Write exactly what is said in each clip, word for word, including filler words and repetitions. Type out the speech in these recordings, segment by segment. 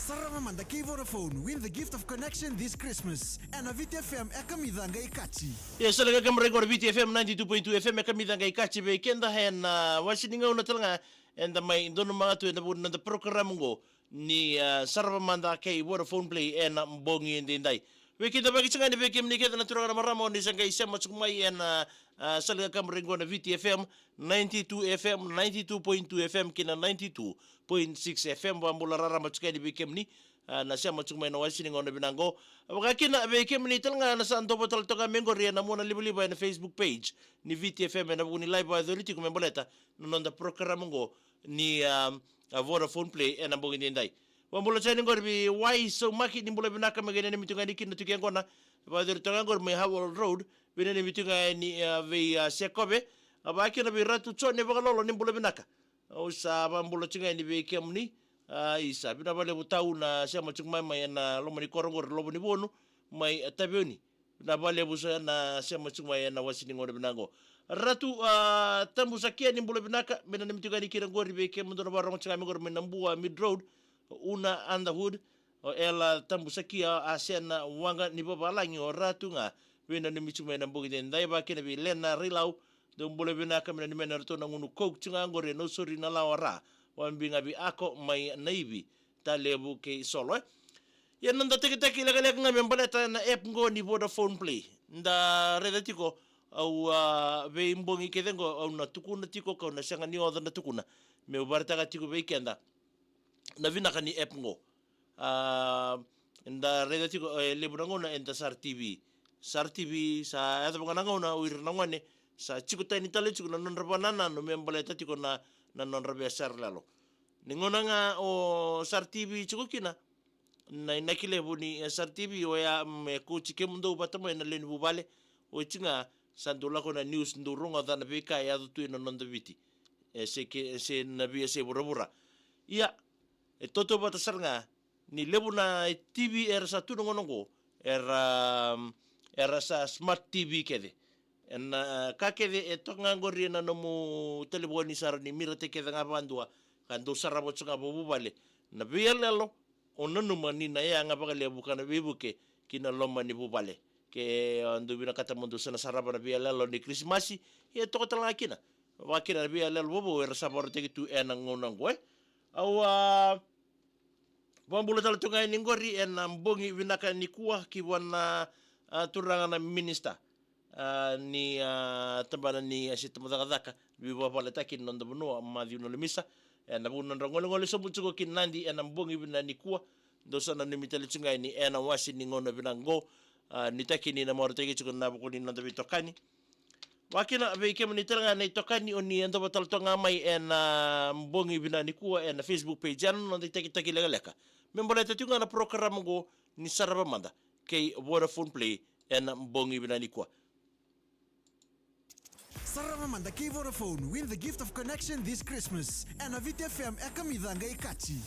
Sarava mada kei Vodafone. Win the gift of connection this Christmas. Ena Viti F M, e kamica qai kaci. Ia, sa leqa kemudou qori Viti F M ninety-two point two F M, e kamica qai kaci vei keda ena, ah, wase ni gauna tale ga eda mai donumaka tu ena vuku ni noda porokaramu oqo ni, ah, Sarava Mada kei Vodafone Play ena bogi edaidai. Vei keda vakasaqara, vei kemuni kece na turaga na marama o ni sa qai sema tiko mai ena, ah, sala ni kaburaki oqo na Viti F M ninety-two F M, ninety-two point two F M kei na ninety-two point six F M. Vakabula raraba tiko yani vei kemuni, ah, na sema tiko mai ena wase ni gauna vinaka oqo. Vakakina vei kemuni tale ga na sa dovo tale toka mai qori ena mua na livaliva ena Facebook page ni Viti F M ena vuku ni live vakayacori tiko me baleta na noda porokaramu oqo ni, ah, ah, Vodafone Play ena bogi edaidai. Vakabula tale yani qori vei Wai Saumaki, ni bula vinaka, me qai nanumi tu ga yani kina na tiki yaqona. Vakayacori toka qori mai Howell Road, veinanumi tu ga yani, ah, vei, ah, Sekove. Ah, vakakina vei Ratu Jone Vakalolo, ni bula vinaka. Au sa vakabula tu ga yani vei kemuni. Ah, isa, vinaka vakalevu tau na sema tiko mai, mai ena loma ni koro qori, Lovonivonu, mai, ah, Taveuni. Vinaka vakalevu sara na sema tiko mai ena wase ni gauna vinaka oqo. Ratu, ah, Tabusakia, ni bula vinaka, me nanumi tu ga yani kina qori vei kemudou na vakarorogo tiko ga mai qori mai Nabua Mid Road, Una Underwood, o Ela Tabusakia, Asena, Waqa ni Vavalagi, o Ratu ga, veinanumi tiko mai ena bogi edaidai. Vakakina vei Lena Rilau, dou bula vinaka, me nanumi yani o ratou na gunu Coke tiko ga qori e Nausori, Nalawa, Ra. Vakabibi ga vei Ako mai Naivi, Talevu kei Solo, e. Ia na noda takitaki lekaleka ga me baleta na app qo ni Vodafone Play. Da raica tiko, au, a, veibogi kece qo, au na tukuna tiko, kau na sega ni oca na tukuna. Meu vakaraitaka tiko vei keda na vinaka ni app qo. A, da raica tiko, e levu na gauna eda sara T V. Sara T V, sa yacova ga na gauna o ira na gone sa tiko tani tale tiko na nodra vakanananu me baleta tiko na, na nodra veiyasana lalo. Ni gauna ga o sara T V tiko kina, na inaki levu ni, e, sara T V oya me kauti kemudou vata mai na lewe ni vuvale. Oti ga sa dou lako na news, dou rogoca na veika e yaco tu ena noda Viti, e, se ke, se na veiyasai vuravura. Ia, e tautauvata sara ga ni levu na T V era sa tu na gauna qo, era, era sa smart T V kece. Ena ka kece e toka ga qori ena nomu talevoni, sa rawa ni mirataki kece ga vakadua, ka dou sarava tiko ga vakavuvale na veiyaloyalo o nanuma ni na yaga vakalevu ka na veivuke ki na loma ni vuvale. Ke, a, dou vinakata mo dou sa na sarava na veiyaloyalo ni Kirisimasi, e toka tale ga kina. Vakakina na veiyaloyalo vovou era sa vakarautaki tu ena gauna qo, e. Au, a, vakabula tale tu ga yani qori ena bogi vinaka nikua ki vua na, a, turaga na minisita, a, ni, a, tabana ni, a, se tabacakacaka ni veivakavaletaki ni noda vanua, Maciu Nalumisa, ena vuku ni nodra golegole sobu tiko ki Nadi ena bogi vinaka nikua. Dou sa nanumi tale tiko ga yani ena wase ni gauna vinaka qo, a, ni taki ni na marautaki tiko na vuku ni noda veitokani. Vakakina vei kemuni tale ga na itokani o ni yadova tale toka ga mai ena bogi vinaka nikua ena Facebook page, ya na noda itakitaki lekaleka me baleta tiko ga na program qo ni Sarava Mada kei Vodafone Play ena bogi vinaka nikua. Sarava Mada kei Vodafone, win the gift of connection this Christmas. Ena Viti F M e kamica qai kaci.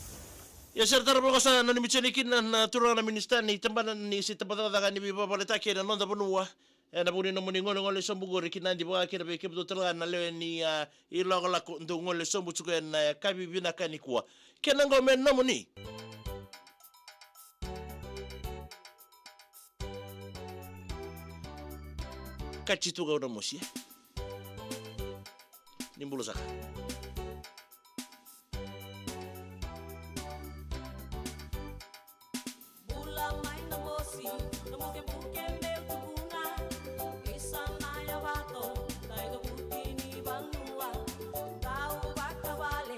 Ia, sere tara vakaoqo sa nanumi tiko yani kina na turaga na minisita ni tabana ni se tabacakacaka ni veivakavaletaki ena noda vanua. Ena vuku ni nomuni golegole sobu qori ki Nadi, vakakina vei kemudou tale ga na lewe ni, a, ilakolako dou gole sobu tiko ena, e, yakavi vinaka nikua. Kena qo me nomuni. Kaci tu ga na mosi, e. Ni bula saka. Bula mai na mosi, na bukebuke meu tukuna. Isa na yavato, na itovuti ni vanua. Tau vakavale.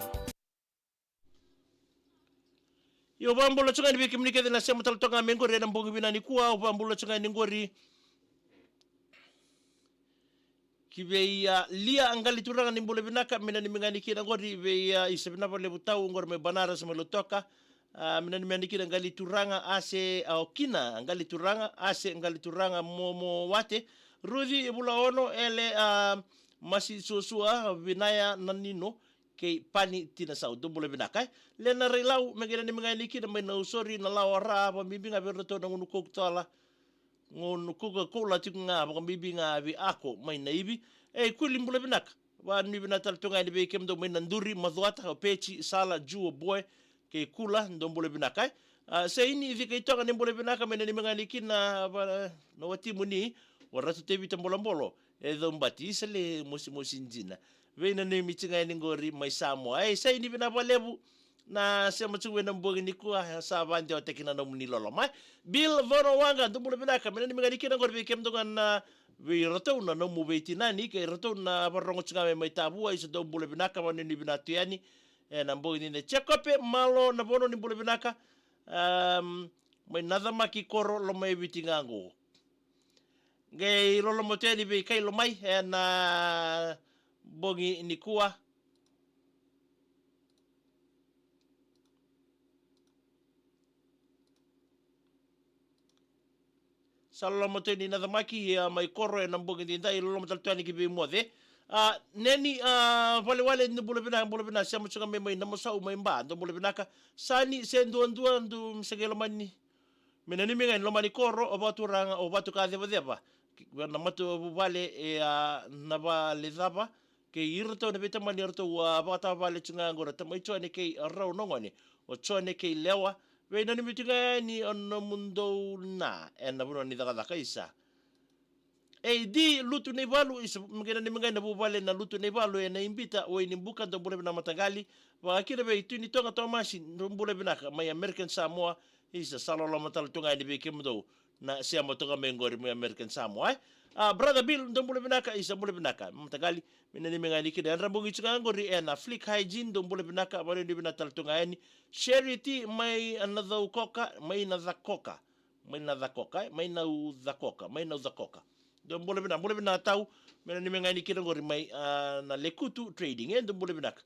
Io, au vakabula tiko ga yani vei kemuni kece na sema tale toka ga mai qori ena bogi vinaka nikua, au vakabula tiko ga yani qori ki vei, a, Lia Qalituraga, ni bula vinaka, me nanumi ga yani kina qori vei, a, Isa Vinaka Vakalevu Tau qori mai Banaras mai Lautoka. A, me nanumi ga yani kina Qalituraga, Ase, a, o kina Qalituraga, Ase Qalituraga, Momo Wate, Ruci Vulaono, Ele, a, Masi Suasua, Vinaya Nanino, kei Pani Tinasau, dou bula vinaka, e. Lena Railau, me qai nanumi ga yani kina mai Nausori, Nalawa, Ra, vakabibi ga vei iratou na Gunu Kaukautola, Gunu Kaukautola tiko ga, vakabibi ga vei Ako mai Naivi. E, Kuli, bula vinaka. Vanuinui vinaka tale tu ga yani vei kemudou mai Naduri, Macuata, o Peci, Sala, Ju, o Boe kei Kula, dou bula vinaka, e. A, Saini Cikaitoga, ni bula vinaka, me nanumi ga yani kina, va, na watimuni o Ratu Tevita Bolobolo, e Caubati, Isa le mosimosi dina. Veinanumi tiko ga yani qori mai Samoa. E, Saini, vinaka vakalevu na sema tiko ena bogi nikua, sa vakadewataki na nomuni loloma, e. Bill Vono Waqa, dou bula vinaka, me nanumi ga yani kina qori vei kemudou ga na, vei iratou na nomu veitinani kei iratou na vakarorogo tiko ga mai, mai Tavua, Isa, dou bula vinaka, vanuinui vinaka tu yani ena bogi nikua. Jekope Malo Navono, ni bula vinaka, am, mai Nacamaki, Koro, Lomaiviti ga qo. Qai loloma tu yani vei Kai Lomai ena bogi nikua. Sa loloma tu yani Nacamaki, a, mai Koro ena bogi nikua, loloma tale tu yani ki vei Moce. A, Neni, a, Valewale, ni bula vinaka, bula vinaka, sema tiko ga mai, mai Namusau, mai Ba, dou bula vinaka. Sani se duadua, dou se qai lomani. Me nanumi ga yani lomani Koro, o Vakaturaga, o Vatu ka Cevaceva, na matavuvale e, a, Navalecava, kei iratou na veitamani iratou, a, vakatavale tiko ga qori, tamai Jone kei rau na gone, o Jone kei Lewa. Veinanumi tiko ga yani o nomudou na, ena vanua ni cakacaka, Isa. Edi Lutu Naivalu, isa, me kena ni me qai na vuvale na Lutu Naivalu, e na Ibita, Wainibuka, dou bula vinaka mataqali. Vakakina vei Tui ni Toga Tomasi, dou bula vinaka, mai American Samoa, isa, sa loloma tale tu ga yani vei kemudou na sema toka mai qori mai American Samoa, e? A, Brother Bill, dou bula vinaka, isa, bula vinaka mataqali. Me na ni me ga ni kina, yadra bogi tu ga qori, e na Flick Hygiene, dou bula vinaka, vale ni vinaka tale tu ga yani. Charity, mai na Caukoka, mai na Cakoka. Mai na Cakoka, e? Mai na Ucakoka, mai na Ucakoka. Dou bula vinaka, bula vinaka tau, me na ni me ga ni kina qori mai, a, na Lekutu Trading, e, dou bula vinaka.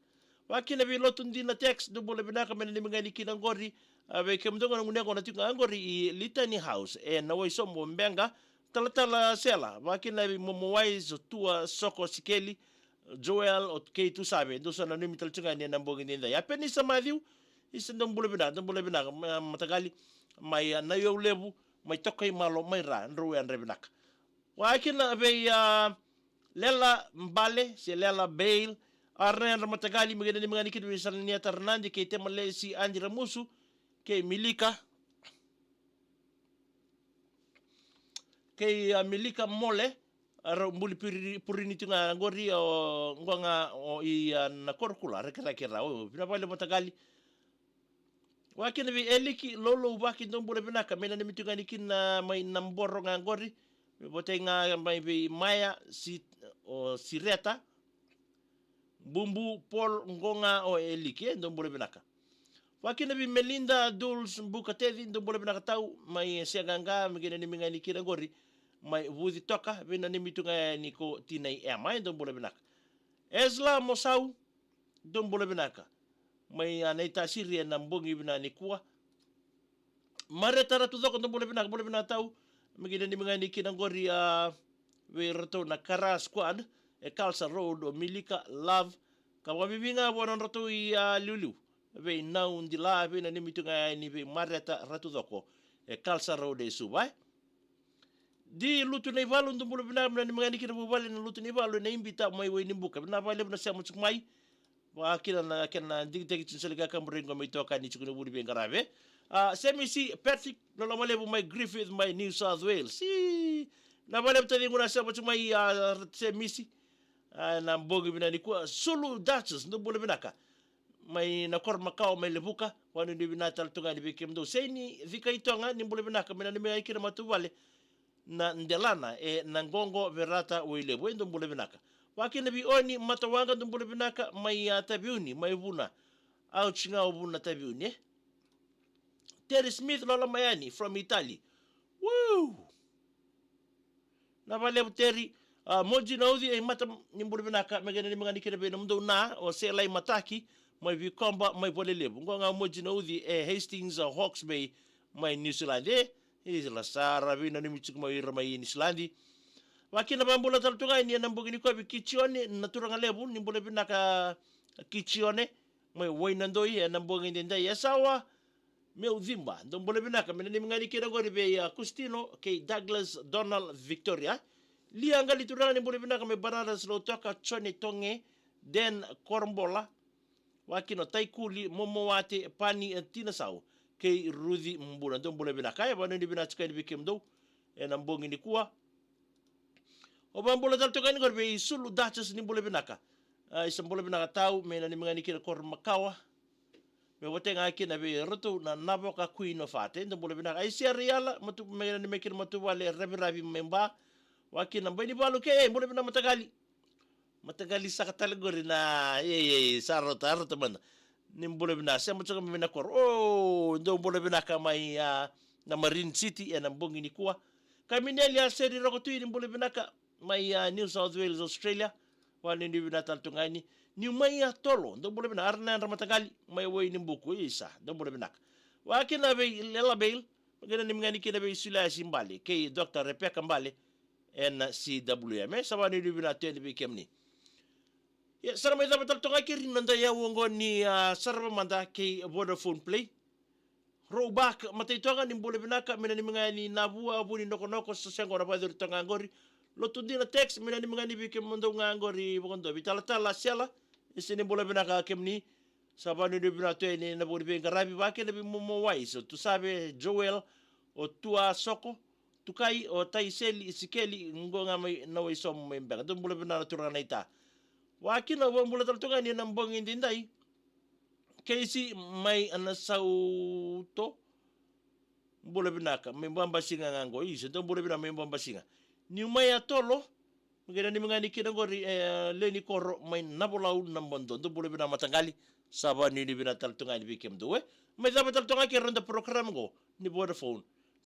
Vakina vei Lotu Dina Tax, dou bula vinaka, me na ni me ga ni kina qori, a, vei kemudou ga na gunu yaqona tiko ga qori i Litani House, e na Waisobo, Beqa, Talatala Sela, vakina vei Momo Wise, Tua Soko Sikeli, Joel, o kei tu save, dou sa nanumi tale tu ga ni na bogi ni dai. A Penisa Matthew, isa dou bula vinaka, dou bula vinaka, ma-, mataqali, mai, a, Naiau Levu, mai Tokaimalo, mai Ra, drau yadra vinaka. Vakina vei, a, Lela Bale, se Lela Bale, a, ra na yadra mataqali, me kena ni me ga ni kina vei Salania Taranadi, kei Temalesi Adi Ramusu, kei Milika, kei, a, Milika Mole, a, rau buli piri-, purini tu ga qori, o, qo ga, o, i, a, na Korokula, Rakiraki ra, o, vinaka vakalevu mataqali. Vakina vei Eliki, Loulou Vaki, dou bula vinaka, me nanumi tu ga ni kina mai na Boro ga qori, me votai ga mai vei Maya, si, o, Sireta, Bubu, Paul, qo ga o Eliki, e, dou bula vinaka. Vakina vei Melinda Duls Bukateci, dou bula vinaka tau, mai Seaqaqa, me kena ni me ga ni kina qori, mai Vuci Toka, vei nanumi tu ga yani ko tinai Ema, e, dou bula vinaka. Esla Mosau, dou bula vinaka. Mai, a, Naitasiri e na bogi vinaka nikua. Mareta Ratucoko, dou bula vinaka, bula vinaka tau. Me kena ni me ga ni kina qori, a, vei ratou na Kara Squad, e Kalsa Road, o Milika, Love. Ka vakavivi ga vua nodratou i, a, liuliu. Vei Nau Dila, vei nanumi tu ga yani vei Mareta Ratucoko, e Kalsa Road e Suva, e. Di Lutu Naivalu, dou bula vinaka, me na ni me ga ni kina vuvale na Lutu Naivalu, na Ibita mai Wainibuka. Vinaka vakalevu na sema tiko mai. Vakakina na kena digitaki tiko ni soli kakaburaki qo me itokani tiko ni vuli veiqaravi. A, Semisi Patrick, na loma levu mai Griffith, mai New South Wales. Si, na vakalevu taciqu na sema tiko mai, a, Semisi. A, na bogi vinaka nikua, Sulu Duchess, dou bula vinaka. Mai na koro makawa mai Levuka, vakanuinui vinaka tale tu ga yani vei kemudou. Seini Cikaitoga, ni bula vinaka, me nanumi ga ni kina matavuvale na Delana, e na Qoqo Verata Wailevu, e dou bula vinaka. Vakina vei Oni Matawaqa, dou bula vinaka, mai, a, Taveuni, mai Vuna. Ouch ga o Vuna Taveuni, e. Terry Smith, loloma yani, from Italy. Woo! Na vakalevu Terry, a, Moji Nauci, e, mata ni bula vinaka, me kena ni me ga ni kina vei nomudou na, o Selai Mataki, mai Vikoba, mai Valelevu. Qo ga o Moji Nauci, e Hastings, a, Hawke's Bay, mai New Zealand, e. Isa, la sara vei nanumi tiko mai ira mai New Zealand. Vakina vakabula tale tu ga yani e na bogi nikua vei Kitione, na turaga levu, ni bula vinaka Kitione, mai Wainadoi, e na bogi daidai, e sawa, Meu Ciba, dou bula vinaka, me nanumi ga ni kina qori vei, a, Kustino, kei Douglas, Donald, Victoria. Lia Qali turaga ni bula vinaka mai Banaras, Lautoka, Jone Toge, Dan Korobola, vakina o Taikuli, Momo Wate, Pani, e, Tinasau, kei Ruci Bula, dou bula vinaka, e vakanuinui vinaka tiko yani vei kemudou, e na bogi nikua. O vakabula tale toka yani qori vei Sulu Duchess ni bula vinaka. A, isa bula vinaka tau, me nanumi ga ni kina koro makawa. Me vote ga kina vei ratou na Navoka Queen of Art, e dou bula vinaka. Ai Sierra Yala, matu, me nanumi kina matavuvale Raviravi mai Ba. Vakina Bainivalu ke, e, bula vinaka mataqali. Mataqali saka tale qori na, e, e, sa rauta, rauta mada. Ni bula vinaka, sema toka mai na koro. O, dou bula vinaka mai, a, na Marine City, e na bogi nikua. Kamineli a Seri Rokotui, ni bula vinaka, mai, a, New South Wales, Australia. Vakanuinui vinaka tale tu ga yani. Niu mai a Tolo, dou bula vinaka, ara na yadra mataqali, mai Wainibuku, isa, dou bula vinaka. Vakina vei Lela Bale, me kena ni me ga ni kina vei Suliasi Bale, kei Doctor Rebecca Bale, e na C W M, e sa vakanuinui vinaka tu yani vei kemuni. Ia, sa na mai cava tale toka keri na noda iyau oqo ni, a, sarava mada kei Vodafone Play. Rollback, matai toka ni bula vinaka, me nanumi ga yani Navua, Vuninokonoko, sa sega na vakayacori toka ga qori. Lotu Dina Tax, me nanumi ga ni vei kemudou ga qori vakadua vei Talatala Sela, isa ni bula vinaka kemuni. Sa vakanuinui vinaka tu yani na vuku ni veiqaravi, vakina vei Momo Wise, o Tusave, Joel, o Tua Soko, Tukai, o Taiseli, Isikeli, qo ga mai na Waisomo mai Beqa. Dou bula vinaka na turaga naita. Vaka kina au vakabula tale tu ga ni na bogi daidai. Keisi mai na Sauto. Bula vinaka mai Babasiga ga qo. Isa, dou bula vinaka mai Babasiga. Niu mai a tolo. Qai nanumi ga ni kina qori, e, Leni Koro mai Navolau, Nabodua. Dou bula vinaka mataqali. Sa vakanuinui vinaka tale tu ga yani vei kemudou, e. Mai cava tale tu ga kei rau na program qo ni Vodafone.